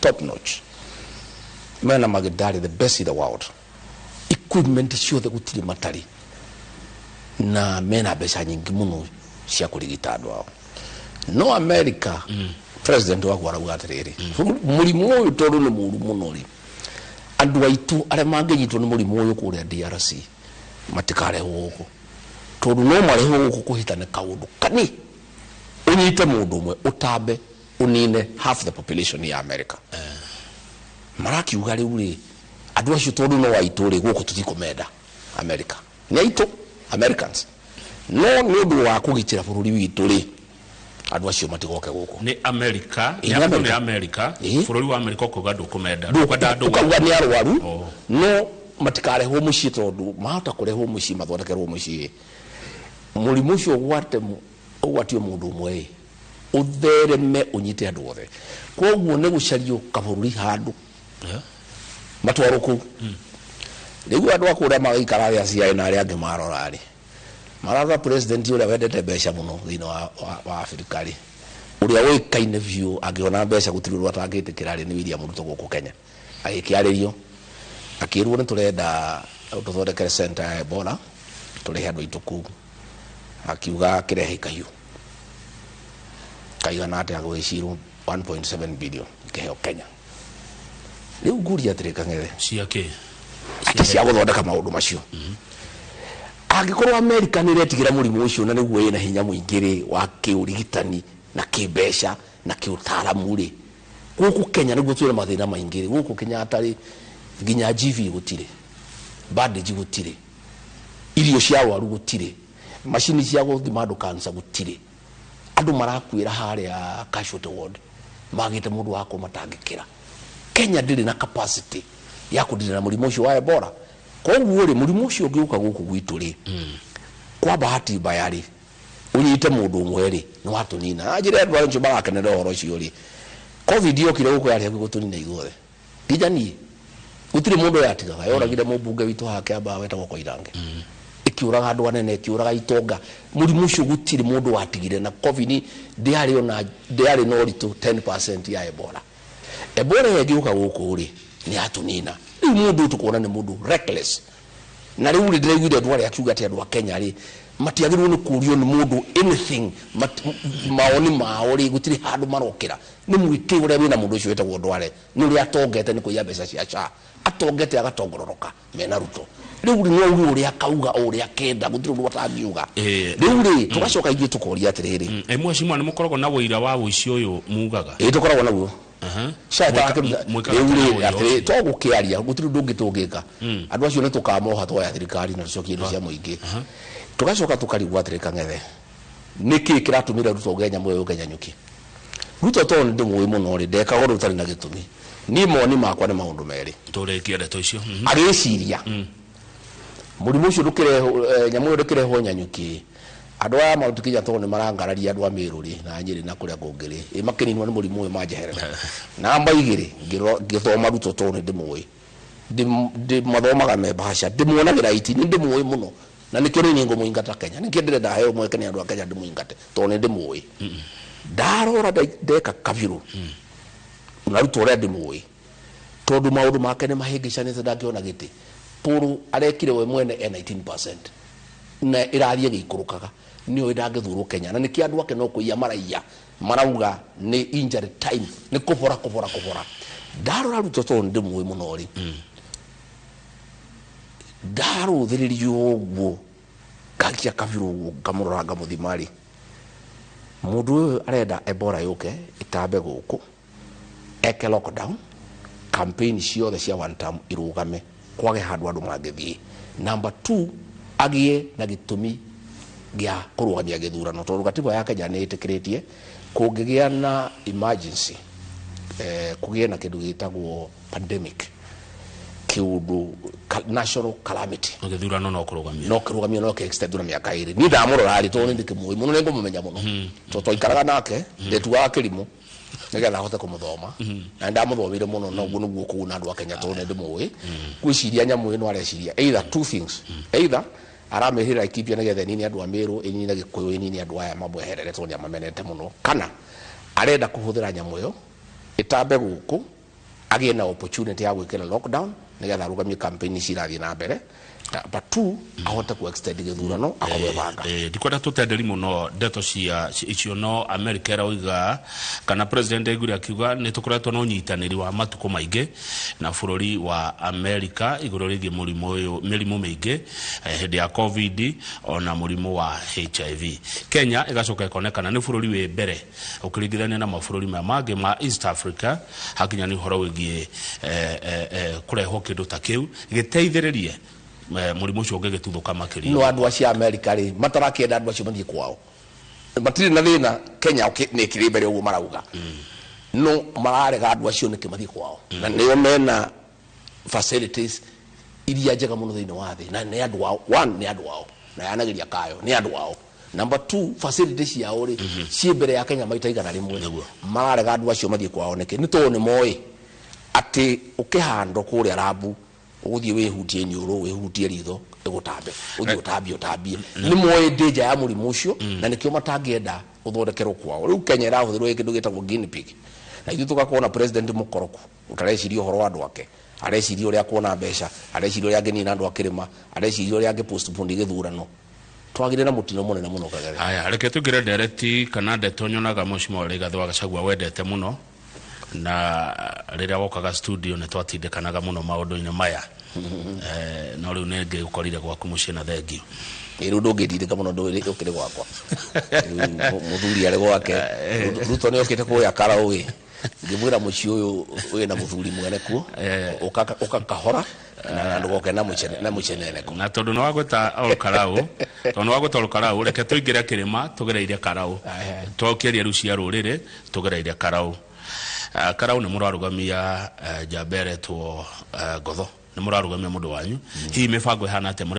Top notch, mena magidari the best in the world, equipment ciothe gũtirĩ matarĩ, na mena mbeca nyingĩ mũno cia kũrigita andũ ao. No America, president wakwa arauga atĩrĩrĩ, mũrimũ ũyũ tondũ nĩ mũru mũno rĩ, andũ aitũ arĩa mangĩnyitwo nĩ mũrimũ ũyũ kũrĩa DRC matikarehwo gũkũ, tondũ no marehwo gũkũ kũhĩtane kaũndũ kani ũnyite mũndũ ũmwe ũtambe ũnine half the population ya America. Marakiuga rĩu rĩ, andũ acio tondũ no aitũ rĩ, gũkũ tũtikũmenda. America nĩ aitũ Americans, no nĩ ũndũ wa kũgitĩra bũrũri witũ rĩ, andũ acio matigoke gũkũ. Nĩ America? Ĩ, nĩ nĩ andũ America. Nĩ America. Bũrũri wa America ũkauga ndũkũmenda, ndũkwenda andũ? Ũkauga nĩ arwaru. Oh. No matikarehwo mũciĩ, tondũ mahota kũrehwo mũciĩ, mathondekerwo mũciĩ, mũrimũ ũcio ũgwate ũgwatio mũndũ ũmwe ĩ, ũthereme ũnyite andũ othe. Koguo nĩ gũcario kabũrũri handũ matwarwo kũu. Rĩu andũ a kũrĩa magaikara arĩa CIA na arĩa angĩ marora rĩ, mararora president ũrĩa wendete mbeca mũno thĩinĩ wa Afrika rĩ, ũrĩa ũĩkaine biũ angĩona mbeca gũtirĩ ũndũ atangĩtĩkĩra rĩ, nĩ William Ruto gũkũ Kenya. Agĩkĩarĩrio, akĩrwo nĩ tũrenda tũthondekere center ya Ebola, tũrehe andũ aitũ kũu. Akiuga kĩrehe kahiũ kaigana atĩa, gwĩcirwo 1.7 billion ikĩheo Kenya. Rĩu nguria atĩrĩ, Kang'ethe, cia kĩ? Atĩ cia gũthondeka maũndũ macio. Angĩkorwo Amerika nĩ ĩretigĩra mũrimũ ũcio na nĩguo ĩna hinya mũingĩ rĩ wa kĩũrigitani na kĩmbeca na kĩũtaaramu rĩ, gũkũ Kenya nĩguo twĩna mathĩna maingĩ rĩ. Gũkũ Kenyatta rĩ, nginya GV gũtirĩ, bandage gũtirĩ, irio cia arwaru gũtirĩ, macini cia gũthima andũ cancer gũtirĩ. Andũ marakuĩra harĩa casualty ward magĩte mũndũ wa kũmatangĩkĩra. Kenya ndĩrĩ na capacity ya kũndina na mũrimũ ũcio wa Ebola. Koguo rĩ, mũrimũ ũcio ũngĩũka gũkũ gwitũ rĩ, kwa bahati mbaya rĩ, ũnyite mũndũ ũmwe rĩ, nĩ watũnina. Na njĩra andũ acio marakenera ũhoro ũcio rĩ, COVID yokire gũkũ yarĩ hakuhĩ gũtũnina ithuothe, nginya niĩ. Gũtirĩ mũndũ yatigaga. Yoragire mũmbunge witũ haha Kĩambaa wetagwo Koirange, ĩkĩũraga andũ anene, ĩkĩũraga itonga. Mũrimũ ũcio gũtirĩ mũndũ watigire, na COVID ndĩarĩ ona ndĩarĩ na ũritũ 10% ya Ebola. Ebola ĩyo ĩngĩũka gũkũ rĩ, nĩ yatũnina. Rĩu mũndũ ũyũ tũkuona nĩ mũndũ reckless. Na rĩu rĩ, ndĩraiguire andũ arĩa akiuga atĩ andũ a Kenya rĩ, matiagĩrĩirwo nĩ kũrio nĩ mũndũ anything. Maoni mao rĩ, gũtirĩ handũ marokĩra. Nĩ mwĩtĩo ũrĩa wĩna mũndũ ũcio wĩtagwo Ndware, nĩ ũrĩa atongete nĩ kũiya mbeca cia SHA, atongete agatongororoka mena Ruto. Rĩu rĩ, no auge ũrĩa akauga, o ũrĩa akenda, gũtirĩ ũndũ atangiuga. Rĩu rĩ, tũgacoka ithuĩ tũkoria atĩrĩrĩ, Ĩ mheshimiwa, nĩ mũkoragwo na ũira wa ũici ũyũ mugaga? Ĩ, tũkoragwo naguo. SHA ĩtarakĩruta. Mwĩkaga Rĩu atĩa rĩ, na ũira atĩrĩ, ũcio? to gũkĩaria gũtirĩ ũndũ ũngĩ tũngĩka. Andũ acio nĩ tũkamoha twoya thirikari na tũcokie indo cia mũingĩ. Tũgacoka tũkarigwo atĩrĩ, Kang'ethe, nĩkĩ kĩratũmire Ruto ũge nyamũ ĩyo yũke Nyanyuki? Ruto tondũ nĩ ndĩmũĩ mũno rĩ, ndekaga ũndũ ũtarĩ na gĩtũmi. Niĩ moni makwa nĩ maũndũ merĩ. Tũrĩkie ndeto icio. Agĩciria mũrimũ ũcio ndũkĩrehwo, nyamũ ĩyo ndĩkĩrehwo Nyanyuki, andũ aya Mount Kenya tondũ nĩ marangararia andũ a Meru rĩ na Nyĩrĩ na kũrĩa kũngĩ rĩ, ĩ makĩninwo nĩ mũrimũ ũyũ manjeherera. Namba igĩrĩ, ngĩthoma Ruto tondũ nĩ ndĩmũĩ, ndĩmathomaga me bahasha, ndĩmuonagĩra iti, nĩ ndĩmũĩ mũno, na nĩkĩo nĩ niĩ ngũmũingata Kenya. Nĩkĩo ndĩrenda heo mweke nĩ andũ a Kenya ndĩmũingate, tondũ nĩ ndĩmũĩ. Ndarora ndeka kabirũ na Ruto ũrĩa ndĩmũĩ, tondũ maũndũ make nĩ mahĩngĩcanĩte, ndangĩona gĩtĩ. Pũrũ arekire we mwene e 19% na ĩrathiĩ ĩgĩikũrũkaga, nĩoĩ ndangĩthurwo Kenya, na nĩkĩo andũ ake no kũiya maraiya, marauga nĩ injury time, nĩ kũbora kũbora kũbora. Ndarora Ruto tondũ nĩ ndĩmũĩ mũno rĩ, ndarũthĩrĩrio ũguo, ngakia kabirũ ũguo, ngamũrora, ngamũthima rĩ, mũndũ ũyũ arenda Ebola yũke ĩtambe gũkũ, eke lockdown, campaign ciothe cia one term irũgame, kwage handũ andũ mangĩthiĩ. Number two, agĩe na gĩtũmi gĩa kũrũgamia gĩthurano, tondũ gatiba ya Kenya nĩ ĩtĩkĩrĩtie kũngĩgĩa na emergency, kũgĩe na kĩndũ gĩtagwo pandemic, kĩũndũ national calamity, gĩthurano no kũrũgamio. No kĩrũgamio, no kĩ-extend na mĩaka 2. Niĩ ndamũrora rĩ, tondũ nĩ ndĩkĩmũĩ mũno, nĩ ngũmũmenya mũno, tondũ twaikaraga nake, ndetuaga kĩrimũ nĩgetha ahote kũmũthoma, na ndamũthomire mũno. Na ũguo nĩguo kũguna andũ a Kenya, tondũ nĩ ndĩmũĩ. Gwĩciria nyamũ ĩno areciria either two things: either aramĩhĩra Laikipia nĩgetha ĩnine andũ a Meru, ĩnine Gĩkũyũ, ĩnine andũ aya mamweherere tondũ nĩ amamenete mũno, kana arenda kũhũthĩra nyamũ ĩyo ĩtambe gũkũ. Agĩe na opportunity ya gwĩkĩra lockdown nĩgetha arũgamie campaign ici irathiĩ na mbere. Number two, ahote ku extend gĩthurano akorwo ebanga. Ndikwenda tũtenderi mũno ndeto cia icio, no America ĩrauga kana president aiguire akiuga nĩ tũkoretwo na ũnyitanĩri wa matukũ maingĩ na bũrũri wa America igũrũ rĩgiĩ mũrimũ ũyũ, mĩrimũ mĩingĩ, hĩndĩ ya COVID ona mũrimũ wa HIV. Kenya ĩgacoka ĩkonekana nĩ bũrũri wĩ mbere ũkĩringithania na mabũrũri maya mangĩ ma East Africa hakinya nĩ ũhoro wĩgiĩ kũrehwo kĩndũ ta kĩu gĩteithĩrĩrie mũrimũ ũcio ũngĩgĩtuthũka makĩria. No andũ acio a America rĩ, matarakĩenda andũ acio mathiĩ kwao, matirĩ na thĩna. Kenya nĩ ĩkĩrĩ mbere ũguo marauga, no mararega andũ acio nĩkĩ mathiĩ kwao, na nĩo mena facilities iria njega mũno thĩinĩ wa thĩ, na nĩ andũ ao. One, nĩ andũ ao na yanageria kayo nĩ andũ ao. Number two, facilities ciao rĩ, ciĩ mbere ya Kenya maita 100. Nĩguo. Mararega andũ acio mathiĩ kwao nĩkĩ? Nĩ tondũ nĩ moĩ atĩ ũkĩhandwo kũrĩa rambu ũgũthiĩ wĩhutie iniũrũ, wĩhutie ritho, ĩgũtambe, ũthiĩ ũtambie ũtambie. Nĩ moĩ danger ya mũrimũ ũcio, na nĩkĩo matangĩenda ũthondekerwo kwao. Rĩu Kenya ĩrahũthĩrwo ĩ kĩndũ gĩtagwo guinea pig, na ithuĩ tũgakorwo na president mũkoroku ũtareciria ũhoro wa andũ ake, areciria ũrĩa kuona mbeca, areciria ũrĩa angĩnina andũ akĩrĩma, areciria ũrĩa angĩ postpone gĩthurano. Twagĩrĩ na mũtino mũnene mũno, Kagere. Haya, reke tũingĩre ndereti kana ndeto nyonaga Mheshimiwa Rigathĩ wa Gachagua wendete mũno, na rĩrĩa wokaga studio nĩ twatindĩkanaga mũno maũndũ-inĩ maya, no rĩu nĩ ngĩgũkorire gwaku mũciĩ na thengio. Rĩu ndũngĩndindĩka mũno, ndũrĩ ũkĩrĩ gwakwa. Rĩu mũthuri arĩ gwake. Ruto nĩ okĩte kũrĩa Karaũĩ, ngĩmwĩra mũciĩ ũyũ wĩna mũthuri mwene kuo, ũka kahora na ndũgoke na mũcene na mũceneneko. Na tondũ nĩ wagwĩta Ol Karau, tondũ nĩ wagwĩta Ol Karau, reke tũingĩre kĩrĩma tũgereire Karau, twokĩria rĩu cia rũrĩrĩ tũgereire Karau. Karau nĩ mũrarũgamia njamba ĩretwo Ngotho, nĩ mũrarũgamia mũndũ wanyu. Hihi mĩbango ĩhana atĩa?